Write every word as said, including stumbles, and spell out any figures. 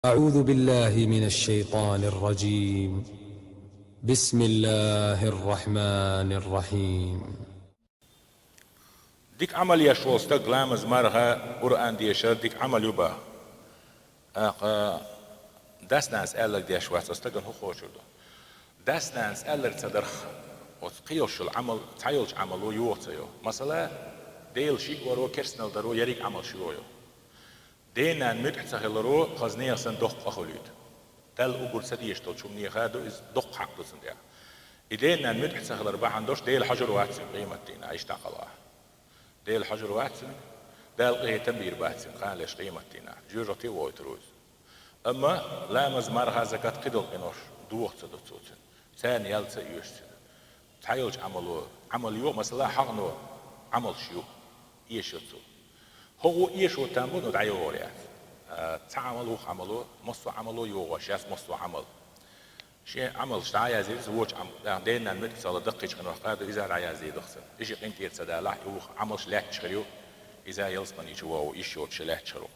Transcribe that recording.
أعوذ بالله من الشيطان الرجيم. بسم الله الرحمن الرحيم. Дика Ӏамал еш вола стаг ламаз, марха, Къуръан дешар дика Ӏамал ю бах. ТӀаккха дас-нанас аьлларг деш вац, оцу стагана хӀун хошур ду? Дас-нанас аьлларг ца дарх, оцу кхийолчул Ӏамал, цхьайолчу Ӏамало йогӀу ца йо. Масала, Дела шиъ варо, керстанал даро, ерриг Ӏамалш йогӀу. Ден-нан муьтӀахь ца хиларо, хаза нехан санна доккха къа хуьлуьйту. Далла уггар ца дезаш долчу хӀуманеха ду иза, доккха хьакъ ду цунна тӀехь. И ден-нан муьтӀахь ца хилар бахьана долуш Дела хьожур вац цуьнан къематдийнахь, иштта а кхалахь. Дела хьожур вац цуьнан, Дала къинхетам бийр бац цуьнан, кхана леш къематдийнахь, жоьжахате а войтур ву иза. Амма ламаз, марха, закат, кхидолу къинош дохо ца до цо цуьнан, царна ял ца оьшу цуьнан. Цхьайолчу Ӏамало, Ӏамал йо, масала, хьагӀно Ӏамалш ю, эшо цо. ХӀокхо эшо там бу, но дӀайогӀур яц. А, цхьа Ӏамал, вукху Ӏамало, массо а Ӏамало йогӀуш яц, массо а Ӏамал. Шен Ӏамалш дӀа а язйийр ду, вочу Ӏам-, а, ден-нан муьтӀахь ца хилар даккхийчу хенахь кхаду, иза а дӀаязйийр ду-кх цунна. И ши къинтӀера ца далахь, и вукху Ӏамалш лаьтташ хир ю, иза ялсамани чу вогӀу, йиш йоцуш лаьтташ хир ву.